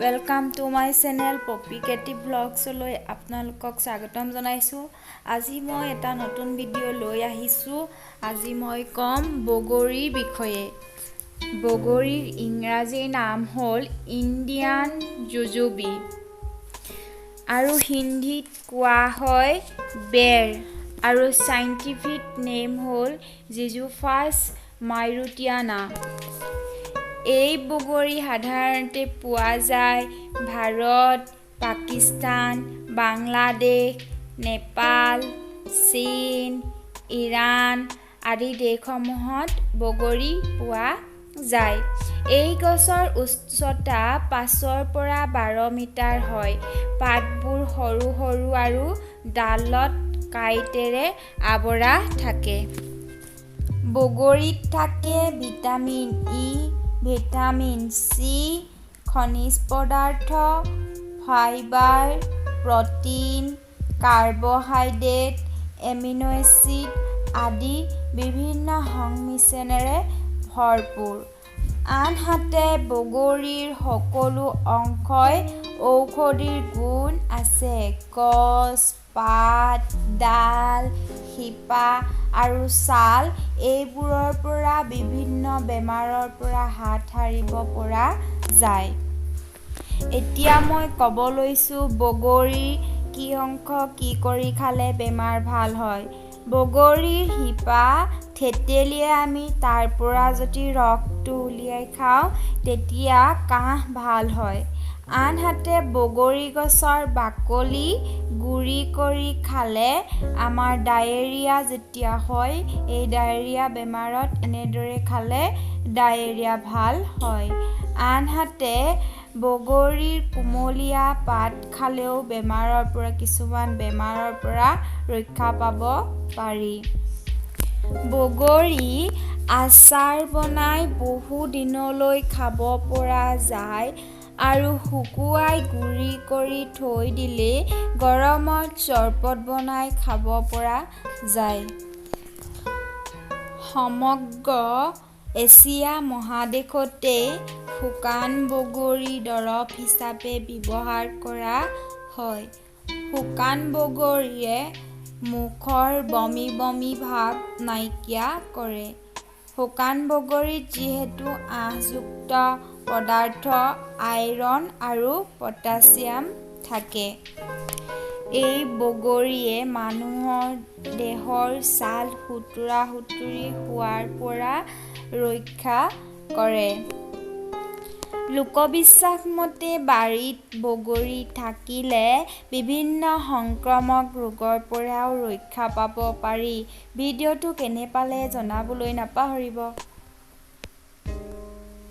Welcome to my channel poppy Katie ভ্লগছলৈ আপোনালোকক স্বাগতম জনাইছোঁ। আজি মই এটা নতুন ভিডিঅ' লৈ আহিছোঁ। আজি মই ক'ম বগৰীৰ বিষয়ে। বগৰীৰ ইংৰাজী নাম হ'ল ইণ্ডিয়ান জুজুবি আৰু হিন্দীত কোৱা হয় বেৰ আৰু চাইণ্টিফিক নেম হ'ল জিজুফাছ মাইৰুটিয়ানা। এই বগৰী সাধাৰণতে পোৱা যায় ভাৰত, পাকিস্তান, বাংলাদেশ, নেপাল, চীন, ইৰাণ আদি দেশসমূহত বগৰী পোৱা যায়। এই গছৰ উচ্চতা 5ৰ পৰা 12 মিটাৰ হয়। পাতবোৰ সৰু সৰু আৰু ডালত কাঁইটেৰে আৱৰা থাকে। বগৰীত থাকে ভিটামিন ই, ভিটামিন চি, খনিজ পদাৰ্থ, fibre, protein, carbohydrate, amino acid আদি বিভিন্ন সংমিশ্ৰণেৰে ভৰপূৰ। আনহাতে বগৰীৰ সকলো অংশই ঔষধিৰ গুণ আছে। গছ, পাত, ডাল, শিপা আৰু ছাল এইবোৰৰ পৰা বিভিন্ন বেমাৰৰ পৰা হাত সাৰিব পৰা যায়। এতিয়া মই ক'ব লৈছোঁ বগৰীৰ কি অংশ কি কৰি খালে বেমাৰ ভাল হয়। বগৰীৰ শিপা থেতেলিয়াই আমি তাৰ পৰা যদি ৰসটো উলিয়াই খাওঁ, তেতিয়া কাহ ভাল হয়। আনহাতে বগৰী গছৰ বাকলি গুড়ি কৰি খালে আমাৰ ডায়েৰিয়া যেতিয়া হয়, এই ডায়েৰিয়া বেমাৰত এনেদৰে খালে ডায়েৰিয়া ভাল হয়। আনহাতে বগৰীৰ কুমলীয়া পাত খালেও বেমাৰৰ পৰা কিছুমান বেমাৰৰ পৰা ৰক্ষা পাব পাৰি। বগৰী আচাৰ বনাই বহু দিনলৈ খাব পৰা যায় আৰু শুকুৱাই গুড়ি কৰি থৈ দিলে গৰমত চৰবত বনাই খাব পৰা যায়। সমগ্ৰ এছিয়া মহাদেশতেই শুকান বগৰী দৰৱ হিচাপে ব্যৱহাৰ কৰা হয়। শুকান বগৰীয়ে মুখৰ বমি বমি ভাৱ নাইকিয়া কৰে। শুকান বগৰীত যিহেতু আঁহযুক্ত পদাৰ্থ, আইৰণ আৰু পটাছিয়াম থাকে। এই বগৰীয়ে মানুহৰ দেহৰ ছাল সুতুৰা সুতুৰি হোৱাৰ পৰা ৰক্ষা কৰে। লোকবিশ্বাস মতে বাৰীত বগৰী থাকিলে বিভিন্ন সংক্ৰামক ৰোগৰ পৰাও ৰক্ষা পাব পাৰি। ভিডিঅ'টো কেনে পালে জনাবলৈ নাপাহৰিব।